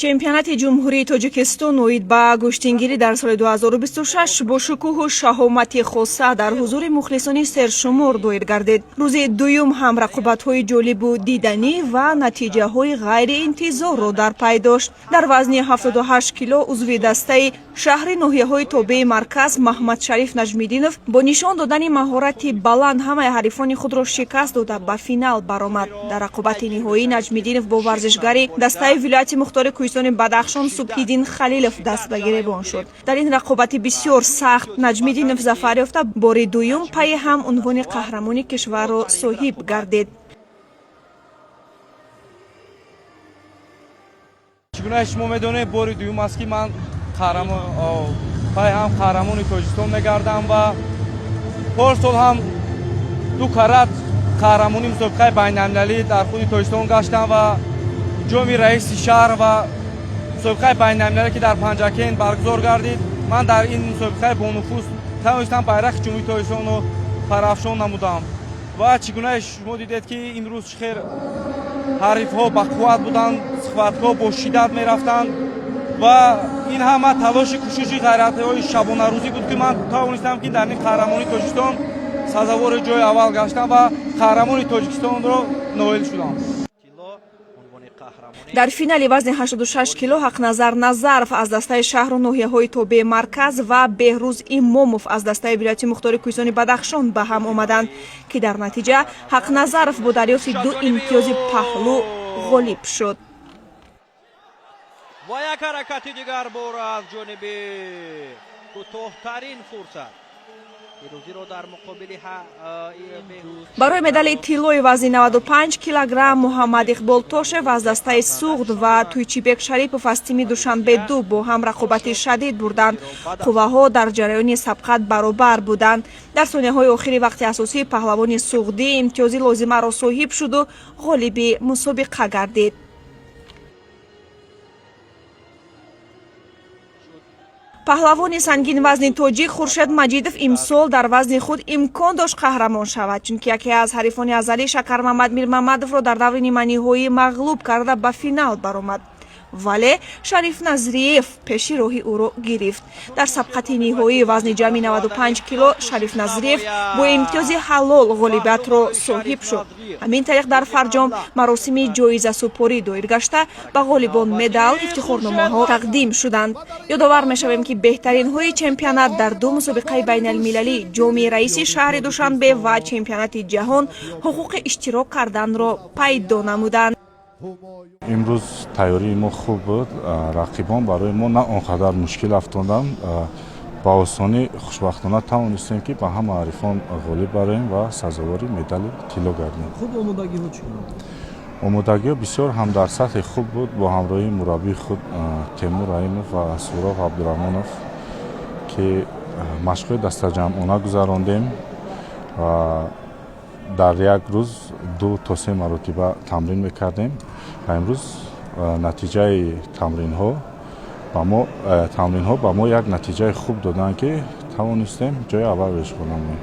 Чемпионати Ҷумҳурии Тоҷикистон оид ба гӯштингирӣ дар соли 2026 бо шукӯҳу шаҳомати хоса дар ҳузури мухлисони сершумор доир гардид. Рӯзи дуюм ҳам рақобатҳои ҷолибу диданӣ ва натиҷаҳои ғайриинтизорро дар пай дошт. Дар вазни 78 кило узви дастаи шаҳри ноҳияҳои тобеи марказ Маҳмадшариф Наҷмиддинов бо нишон додани маҳорати баланд ҳамаи ҳарифони худро шикаст дода, ба финал баромад. Дар рақобати ниҳоӣ Наҷмиддинов бо варзишгари дастаи вилояти мухтори кӯҳистони Бадахшон Субҳиддин Халилов даст ба гиребон шуд. Дар ин рақобати бисёр сахт Наҷмиддинов зафар ёфта, бори дуюм пайи ҳам унвони қаҳрамони кишварро соҳиб гардид. Чӣ гуна шумо медонед, бори дуюм аст, ки ман пай ҳам қаҳрамони Тоҷикистон мегардам ва порсол ҳам ду карат қаҳрамони мусобиқаи байналмилалӣ дар худи Тоҷикистон гаштам ва ҷоми раиси шаҳр ва мусобиқаи байналмилалӣ, ки дар Панҷакент баргузор гардид, ман дар ин мусобиқаи бонуфуз тавонистам байрақи Ҷумҳурии Тоҷикистонро парафшон намудам. Ва чӣ гуна шумо дидед, ки имрӯз чӣ хел ҳарифҳо бақувват буданд, схватка ҳо бо шиддат мерафтанд ва ин ҳама талоши кӯшиши ғайратҳои шабонарӯзӣ буд, ки ман тавонистам, ки дар ин қаҳрамонии Тоҷикистон сазовори ҷои аввал гаштам ва қаҳрамони Тоҷикистонро ноил шудам. Дар финали вазни 86 кило Ҳақназар Назаров аз дастаи шаҳру ноҳияҳои тобеи марказ ва Беҳрӯз Имомов аз дастаи вилояти мухтори кӯҳистони Бадахшон ба ҳам омаданд, ки дар натиҷа Ҳақназаров бо дарёфти ду имтиёзи паҳлӯ ғолиб шуд. Ва як ҳаракати дигар бор аз ҷониби кӯтоҳтарин фурсат пирӯзиро дар муқобили Барои медали тиллои вазни 95 килограмм Муҳаммад Иқбол Тошев аз дастаи Суғд ва Туйчибек Шарипов аз тими Душанбе ду бо ҳам рақобати шадид бурданд. Қувваҳо дар ҷараёни сабқат баробар буданд. Дар сонияҳои охири вақти асосӣ паҳлавони суғдӣ имтиёзи лозимаро соҳиб шуду ғолиби мусобиқа гардид. Паҳлавони сангинвазни тоҷик Хуршед Маҷидов имсол дар вазни худ имкон дошт қаҳрамон шавад, чунки яке аз ҳарифони азалӣ Шакармамад Мирмамадовро дар даври ниманиҳоӣ мағлуб карда, ба финал баромад, вале Шариф Назриев пеши роҳи ӯро гирифт. Дар сабқати ниҳоии вазни ҷамъи 95 кило Шариф Назриев бо имтиёзи ҳалол ғолибиятро соҳиб шуд. Ҳамин тариқ, дар фарҷом маросими ҷоизасупорӣ доир гашта, ба ғолибон медал, ифтихорномаҳо тақдим шуданд. Ёдовар мешавем, ки беҳтаринҳои чемпионат дар ду мусобиқаи байналмилалӣ, ҷоми раиси шаҳри Душанбе ва чемпионати ҷаҳон, ҳуқуқи иштирок карданро пайдо намуданд. Имрӯз тайёрии мо хуб буд. Рақибон барои мо на он қадар мушкил афтоданд. Ба осонӣ, хушбахтона, тавонистем, ки ба ҳама ҳарифон ғолиб бароем ва сазовори медали тилло гардем. Хуб, омодагиҳо чӣ гуна? Омодагиҳо бисёр ҳам дар сатҳи хуб буд. Бо ҳамроҳии мураббии худ Темур Раимов ва Суроғ Абдураҳмонов, ки машқҳои дастаҷамъона гузарондем ва дар як рӯз ду то се маротиба тамрин мекардем ва имрӯз натиҷаи тамринҳо ба мо як натиҷаи хуб доданд, ки тавонистем ҷои аввалро ишғол намоем.